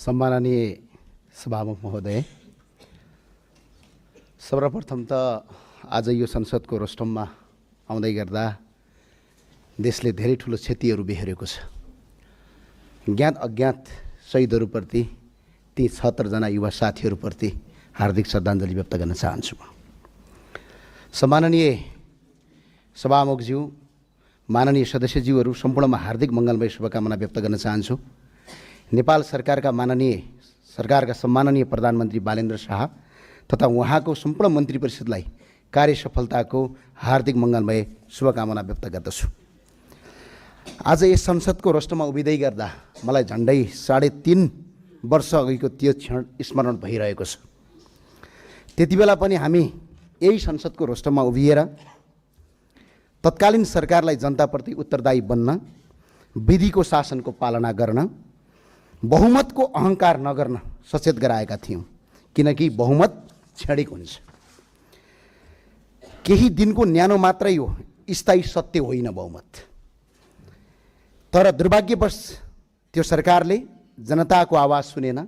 सम्माननीय सभामुख महोदय, सर्वप्रथम त आज यो संसदको रोस्टममा आउँदै गर्दा देशले धेरै ठुलो क्षतिहरू बेहोरेको छ। ज्ञात अज्ञात शहीदहरूप्रति ती 76 जना युवा साथीहरूप्रति हार्दिक श्रद्धाञ्जली व्यक्त गर्न चाहन्छु। सम्माननीय सभामुखज्यू, माननीय सदस्यज्यूहरू सम्पूर्णमा हार्दिक मङ्गलमय शुभकामना व्यक्त गर्न चाहन्छु। नेपाल सरकारका सम्माननीय प्रधानमन्त्री बालेन्द्र शाह तथा उहाँको सम्पूर्ण मन्त्री परिषदलाई कार्य सफलताको हार्दिक मङ्गलमय शुभकामना व्यक्त गर्दछु। आज यस संसदको रोस्टरमा उभिँदै गर्दा मलाई झन्डै 3.5 वर्ष अघिको त्यो क्षण स्मरण भइरहेको छ। त्यति बेला पनि हामी यही संसदको रोस्टरमा उभिएर तत्कालीन सरकारलाई जनताप्रति उत्तरदायी बन्न, विधिको शासनको पालना गर्न, बहुमतको अहङ्कार नगर्न सचेत गराएका थियौँ, किनकि बहुमत क्षणिक हुन्छ। केही दिनको न्यानो मात्रै हो, स्थायी सत्य होइन बहुमत। तर दुर्भाग्यवश त्यो सरकारले जनताको आवाज सुनेन।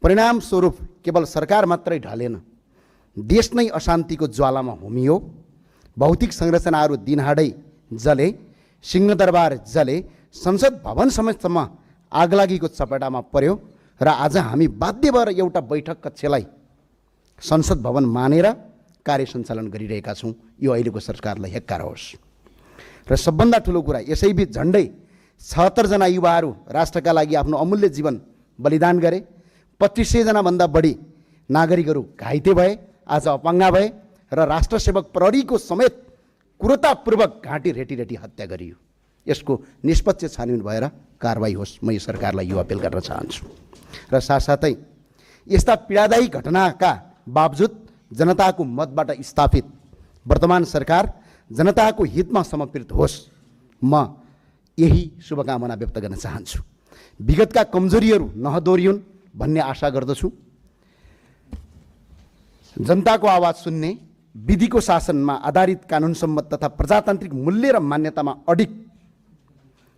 परिणामस्वरूप केवल सरकार मात्रै ढलेन, देश नै अशान्तिको ज्वालामा होमियो। भौतिक संरचनाहरू दिनहाडै जले, सिंहदरबार जले, संसद भवन समेतसम्म आगलागीको चपेटामा पर्यो र आज हामी बाध्य भएर एउटा बैठक कक्षलाई संसद भवन मानेर कार्य सञ्चालन गरिरहेका छौँ। यो अहिलेको सरकारलाई हेक्कार होस्। र सबभन्दा ठुलो कुरा, यसैबीच झन्डै 76 जना युवाहरू राष्ट्रका लागि आफ्नो अमूल्य जीवन बलिदान गरे। 2500 जनाभन्दा बढी नागरिकहरू घाइते भए, आज अपाङ्ग भए र राष्ट्रसेवक प्रहरीको समेत क्रूरतापूर्वक घाँटी रेटी हत्या गरियो। यसको निष्पक्ष छानबिन भएर कारबाही होस्, म यो सरकारलाई यो अपिल गर्न चाहन्छु। र साथसाथै यस्ता पीडादायी घटनाका बावजुद जनताको मतबाट स्थापित वर्तमान सरकार जनताको हितमा समर्पित होस्, म यही शुभकामना व्यक्त गर्न चाहन्छु। विगतका कमजोरीहरू नहदोरियुन् भन्ने आशा गर्दछु। जनताको आवाज सुन्ने, विधिको शासनमा आधारित कानुन सम्मत तथा प्रजातान्त्रिक मूल्य र मान्यतामा अडिग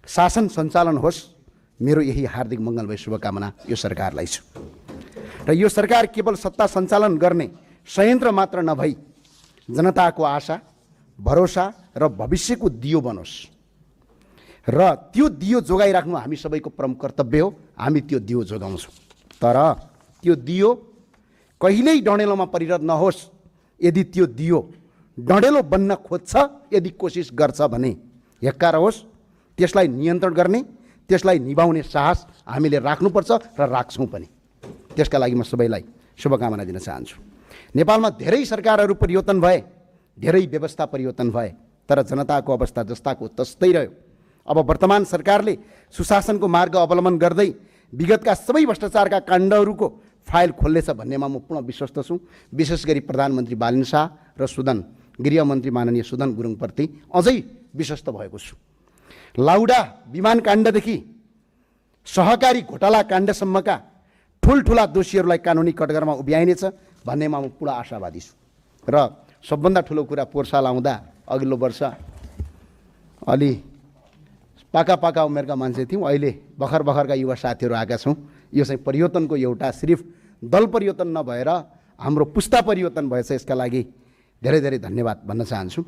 शासन सञ्चालन होस्, मेरो यही हार्दिक मङ्गलमय शुभकामना यो सरकारलाई छ। र यो सरकार केवल सत्ता सञ्चालन गर्ने संयन्त्र मात्र नभई जनताको आशा, भरोसा र भविष्यको दियो बनोस्। र त्यो दियो जोगाइराख्नु हामी सबैको प्रमुख कर्तव्य हो। हामी त्यो दियो जोगाउँछौँ। तर त्यो दियो कहिल्यै डढेलोमा परिणत नहोस्। यदि त्यो दियो डढेलो बन्न खोज्छ, यदि कोसिस गर्छ भने हेक्कार होस्। त्यसलाई नियन्त्रण गर्ने, त्यसलाई निभाउने साहस हामीले राख्नुपर्छ र राख्छौँ पनि। त्यसका लागि म सबैलाई शुभकामना दिन चाहन्छु। नेपालमा धेरै सरकारहरू परिवर्तन भए, धेरै व्यवस्था परिवर्तन भए, तर जनताको अवस्था जस्ताको तस्तै रह्यो। अब वर्तमान सरकारले सुशासनको मार्ग अवलम्बन गर्दै विगतका सबै भ्रष्टाचारका काण्डहरूको फाइल खोल्नेछ भन्नेमा म पूर्ण विश्वस्त छु। विशेष गरी प्रधानमन्त्री बालेन्द्र शाह र गृहमन्त्री माननीय सुदन गुरुङप्रति अझै विश्वस्त भएको छु। लाउडा विमान काण्डदेखि सहकारी घोटाला काण्डसम्मका ठुल्ठुला दोषीहरूलाई कानुनी कटघरामा उभ्याइनेछ भन्नेमा म पूर्ण आशावादी छु। र सबभन्दा ठुलो कुरा, पोहोर साल आउँदा अघिल्लो वर्ष अलि पाका उमेरका मान्छे थियौँ, अहिले भर्खरका युवा साथीहरू आएका छौँ। यो चाहिँ परिवर्तनको एउटा सिर्फ दल परिवर्तन नभएर हाम्रो पुस्ता परिवर्तन भएछ। यसका लागि धेरै धेरै धन्यवाद भन्न चाहन्छु।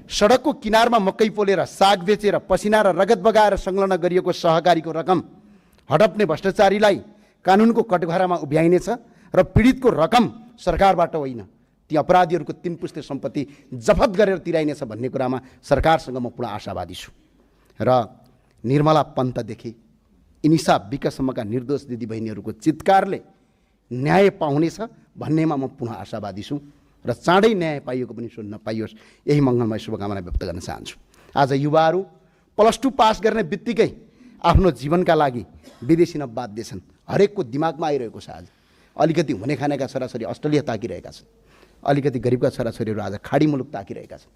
सडकको किनारमा मकै पोलेर, साग बेचेर, पसिना र रगत बगाएर संलग्न गरिएको सहकारीको रकम हडप्ने भ्रष्टाचारीलाई कानुनको कटघरामा उभ्याइनेछ र पीडितको रकम सरकारबाट होइन, ती अपराधीहरूको 3 पुस्ते सम्पत्ति जफत गरेर तिराइनेछ भन्ने कुरामा सरकारसँग म पूर्ण आशावादी छु। र निर्मला पन्तदेखि इनिसा विकसम्मका निर्दोष दिदीबहिनीहरूको चित्कारले न्याय पाउनेछ भन्नेमा म पुनः आशावादी छु। र चाँडै न्याय पाइएको पनि सुन्न पाइयोस्, यही मङ्गलमय शुभकामना व्यक्त गर्न चाहन्छु। आज युवाहरू +2 पास गर्ने बित्तिकै आफ्नो जीवनका लागि विदेशी न बाध्य छन्। हरेकको दिमागमा आइरहेको छ। आज अलिकति हुने खानेका छोराछोरी अस्ट्रेलिया ताकिरहेका छन्, अलिकति गरिबका छोराछोरीहरू आज खाडी मुलुक ताकिरहेका छन्।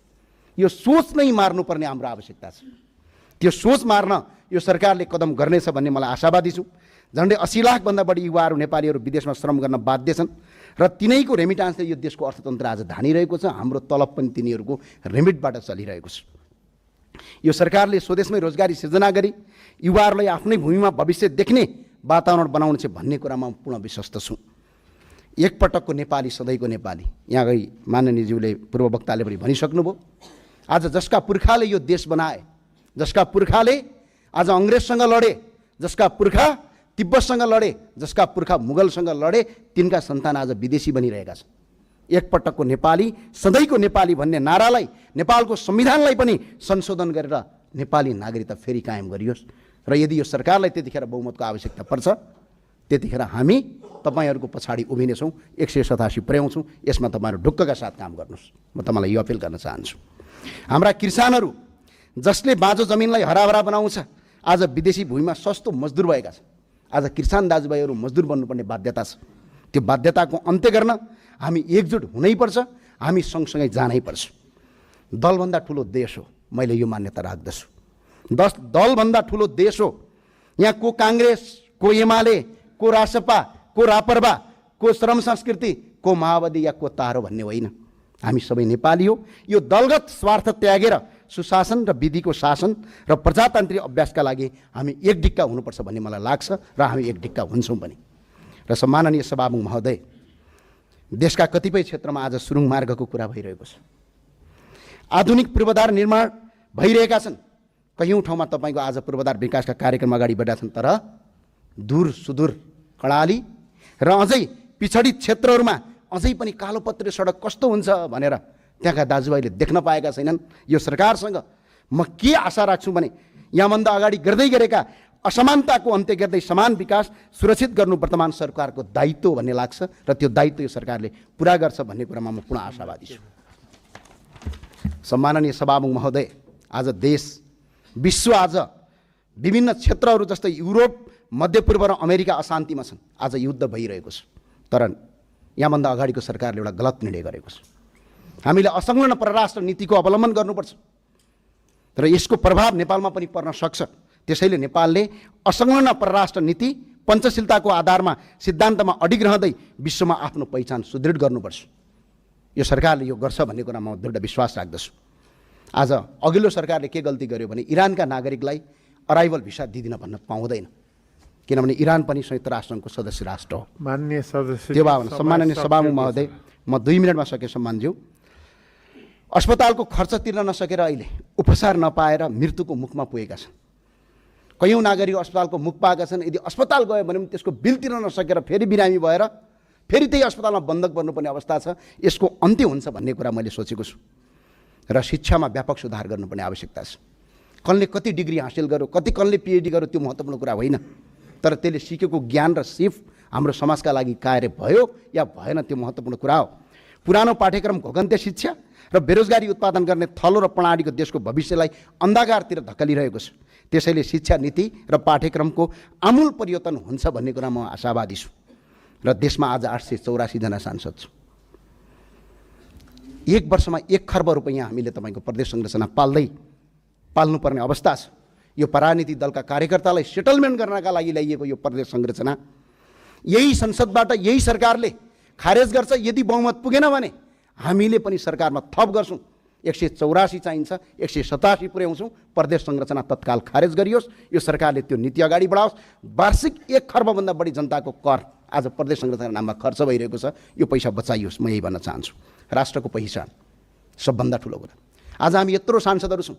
यो सोच नै मार्नुपर्ने हाम्रो आवश्यकता छ। त्यो सोच मार्न यो सरकारले कदम गर्नेछ भन्ने मलाई आशावादी छु। झन्डै 80 लाखभन्दा बढी युवाहरू नेपालीहरू विदेशमा श्रम गर्न बाध्य छन् र तिनैको रेमिटान्सले यो देशको अर्थतन्त्र आज धानिरहेको छ। हाम्रो तलब पनि तिनीहरूको रेमिटबाट चलिरहेको छ। यो सरकारले स्वदेशमै रोजगारी सृजना गरी युवाहरूलाई आफ्नै भूमिमा भविष्य देख्ने वातावरण बनाउनु छ भन्ने कुरामा म पूर्ण विश्वस्त छु। एकपटकको नेपाली सधैँको नेपाली। यहाँ गई माननीयज्यूले पूर्व वक्ताले पनि भनिसक्नुभयो, आज जसका पुर्खाले यो देश बनाए, जसका पुर्खाले आज अङ्ग्रेजसँग लडे, जसका पुर्खा तिब्बतसँग लडे, जसका पुर्खा मुगलसँग लडे, तिनका सन्तान आज विदेशी बनिरहेका छन्। एकपटकको नेपाली सधैँको नेपाली भन्ने नारालाई, नेपालको संविधानलाई पनि संशोधन गरेर नेपाली नागरिकता फेरि कायम गरियोस्। र यदि यो सरकारलाई त्यतिखेर बहुमतको आवश्यकता पर्छ, त्यतिखेर हामी तपाईँहरूको पछाडि उभिनेछौँ, 187 पुर्याउँछौँ। यसमा तपाईँहरू ढुक्कका साथ काम गर्नुहोस्। म तपाईँलाई यो अपिल गर्न चाहन्छु। हाम्रा किसानहरू जसले बाँझो जमिनलाई हराभरा बनाउँछ, आज विदेशी भूमिमा सस्तो मजदुर भएका छन्। आज किसान दाजुभाइहरू मजदुर बन्नुपर्ने बाध्यता छ। त्यो बाध्यताको अन्त्य गर्न हामी एकजुट हुनैपर्छ, हामी सँगसँगै जानैपर्छ। दलभन्दा ठुलो देश हो, मैले यो मान्यता राख्दछु। दलभन्दा ठुलो देश हो। यहाँ को काङ्ग्रेस, को एमाले, को रासपा, को रापरबा, को श्रम संस्कृति, को माओवादी या को तारो भन्ने होइन। हामी सबै नेपाली हो। यो दलगत स्वार्थ त्यागेर सुशासन र विधिको शासन र प्रजातान्त्रिक अभ्यासका लागि हामी एक डिक्का हुनुपर्छ भन्ने मलाई लाग्छ र हामी एक डिक्का हुन्छौँ पनि। र सम्माननीय सभामुख महोदय, देशका कतिपय क्षेत्रमा आज सुरुङ मार्गको कुरा भइरहेको छ। आधुनिक पूर्वाधार निर्माण भइरहेका छन्। कयौँ ठाउँमा तपाईँको आज पूर्वाधार विकासका कार्यक्रम अगाडि बढेका छन्, तर दूर सुदूर कर्णाली र अझै पिछडित क्षेत्रहरूमा अझै पनि कालोपत्रे सडक कस्तो हुन्छ भनेर त्यहाँका दाजुभाइले देख्न पाएका छैनन्। यो सरकारसँग म के आशा राख्छु भने यहाँभन्दा अगाडि गर्दै गरेका असमानताको अन्त्य गर्दै समान विकास सुरक्षित गर्नु वर्तमान सरकारको दायित्व भन्ने लाग्छ र त्यो दायित्व यो सरकारले पुरा गर्छ भन्ने कुरामा म पूर्ण आशावादी छु। सम्माननीय सभामुख महोदय, आज देश विश्व आज विभिन्न क्षेत्रहरू जस्तै युरोप, मध्यपूर्व र अमेरिका अशान्तिमा छन्। आज युद्ध भइरहेको छ, तर यहाँभन्दा अगाडिको सरकारले एउटा गलत निर्णय गरेको छ। हामीले असंलग्न परराष्ट्र नीतिको अवलम्बन गर्नुपर्छ र यसको प्रभाव नेपालमा पनि पर्न सक्छ। त्यसैले नेपालले असंलग्न परराष्ट्र नीति पञ्चशीलताको आधारमा सिद्धान्तमा अडिग रहँदै विश्वमा आफ्नो पहिचान सुदृढ गर्नुपर्छ। यो सरकारले यो गर्छ भन्ने कुरामा म दृढ विश्वास राख्दछु। आज अघिल्लो सरकारले के गल्ती गर्यो भने इरानका नागरिकलाई अराइभल भिसा दिदिन भन्न पाउँदैन, किनभने इरान पनि संयुक्त राष्ट्रसङ्घको सदस्य राष्ट्र हो। माननीय सदस्य, त्यो भावना सम्माननीय सभामुख महोदय, म 2 मिनटमा सके सम्मानज्यू। अस्पतालको खर्च तिर्न नसकेर अहिले उपचार नपाएर मृत्युको मुखमा पुगेका छन्। कयौँ नागरिक अस्पतालको मुख पाएका छन्। यदि अस्पताल गयो भने पनि त्यसको बिल तिर्न नसकेर फेरि बिरामी भएर फेरि त्यही अस्पतालमा बन्धक पर्नुपर्ने अवस्था छ। यसको अन्त्य हुन्छ भन्ने कुरा मैले सोचेको छु। र शिक्षामा व्यापक सुधार गर्नुपर्ने आवश्यकता छ। कसले कति डिग्री हासिल गर्यो, कति कसले पिएचडी गर्यो, त्यो महत्त्वपूर्ण कुरा होइन, तर त्यसले सिकेको ज्ञान र सिप हाम्रो समाजका लागि कार्य भयो या भएन त्यो महत्त्वपूर्ण कुरा हो। पुरानो पाठ्यक्रम घोगन्ते शिक्षा र बेरोजगारी उत्पादन गर्ने थलो र प्रणालीको देशको भविष्यलाई अन्धकारतिर धकेलिरहेको छ। त्यसैले शिक्षा नीति र पाठ्यक्रमको आमूल परिवर्तन हुन्छ भन्ने कुरा म आशावादी छु। र देशमा आज 884 जना सांसद छु। 1 वर्षमा 1 खर्ब रुपैयाँ हामीले तपाईँको प्रदेश संरचना पाल्नुपर्ने अवस्था छ। यो परानीति दलका कार्यकर्तालाई सेटलमेन्ट गर्नका लागि ल्याइएको यो प्रदेश संरचना यही संसदबाट यही सरकारले खारेज गर्छ। यदि बहुमत पुगेन भने हामीले पनि सरकारमा थप गर्छौँ। 184 चाहिन्छ, 187 पुर्याउँछौँ। प्रदेश संरचना तत्काल खारेज गरियोस्। यो सरकारले त्यो नीति अगाडि बढाओस्। वार्षिक 1 खर्बभन्दा बढी जनताको कर आज प्रदेश संरचना नाममा खर्च भइरहेको छ। यो पैसा बचाइयोस्। म यही भन्न चाहन्छु। राष्ट्रको पहिचान सबभन्दा ठुलो कुरा। आज हामी यत्रो सांसदहरू छौँ।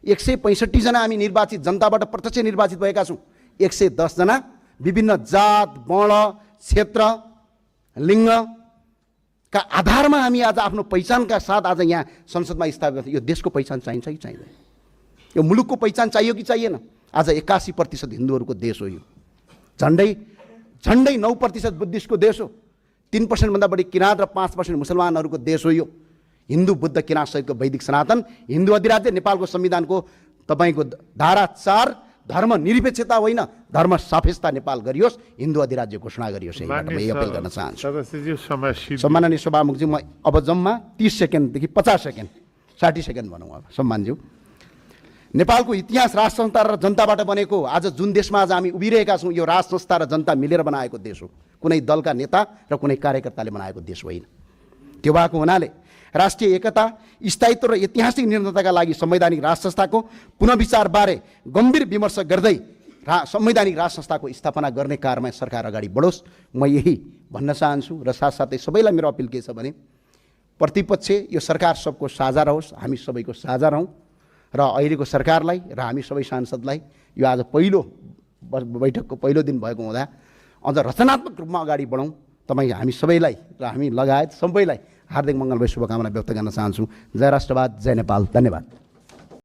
165 जना हामी निर्वाचित जनताबाट प्रत्यक्ष निर्वाचित भएका छौँ। 110 जना विभिन्न जात, वर्ण, क्षेत्र, लिङ्गका आधारमा हामी आज आफ्नो पहिचानका साथ आज यहाँ संसदमा स्थापित गर्छौँ। यो देशको पहिचान चाहिन्छ कि चाहिँदैन? यो मुलुकको पहिचान चाहियो कि चाहिएन? आज 81% हिन्दूहरूको देश हो। यो झन्डै 9% बुद्धिस्टको देश हो। 3% भन्दा बढी किराँत र 5% मुसलमानहरूको देश हो। यो हिन्दू, बुद्ध, किराँत सहितको वैदिक सनातन हिन्दू अधिराज्य नेपालको संविधानको तपाईँको धारा 4 धर्म निरपेक्षता होइन, धर्म सापेक्षता नेपाल गरियोस्, हिन्दू अधिराज्य घोषणा गरियोस्। यही अपिल गर्न चाहन्छु। सम्माननीय सभामुखजी, म अब जम्मा 30 सेकेन्डदेखि 50 सेकेन्ड 60 सेकेन्ड भनौँ अब सम्मानज्यू। नेपालको इतिहास राष्ट्र संस्था र जनताबाट बनेको। आज जुन देशमा आज हामी उभिरहेका छौँ, यो राष्ट्र संस्था र जनता मिलेर बनाएको देश हो। कुनै दलका नेता र कुनै कार्यकर्ताले बनाएको देश होइन। त्यो भएको हुनाले राष्ट्रिय एकता, स्थायित्व र ऐतिहासिक निर्णयताका लागि संवैधानिक राष्ट्र संस्थाको पुनर्विचारबारे गम्भीर विमर्श गर्दै संवैधानिक राज संस्थाको स्थापना गर्ने कार्यमा सरकार अगाडि बढोस्, म यही भन्न चाहन्छु। र साथसाथै सबैलाई मेरो अपिल के छ भने प्रतिपक्ष यो सरकार सबको साझा रहोस्, हामी सबैको साझा रहौँ र अहिलेको सरकारलाई र हामी सबै सांसदलाई यो आज पहिलो बैठकको पहिलो दिन भएको हुँदा अझ रचनात्मक रूपमा अगाडि बढौँ। तपाईँ हामी सबैलाई र हामी लगायत सबैलाई हार्दिक मङ्गलमय शुभकामना व्यक्त गर्न चाहन्छु। जय राष्ट्रवाद, जय नेपाल, धन्यवाद।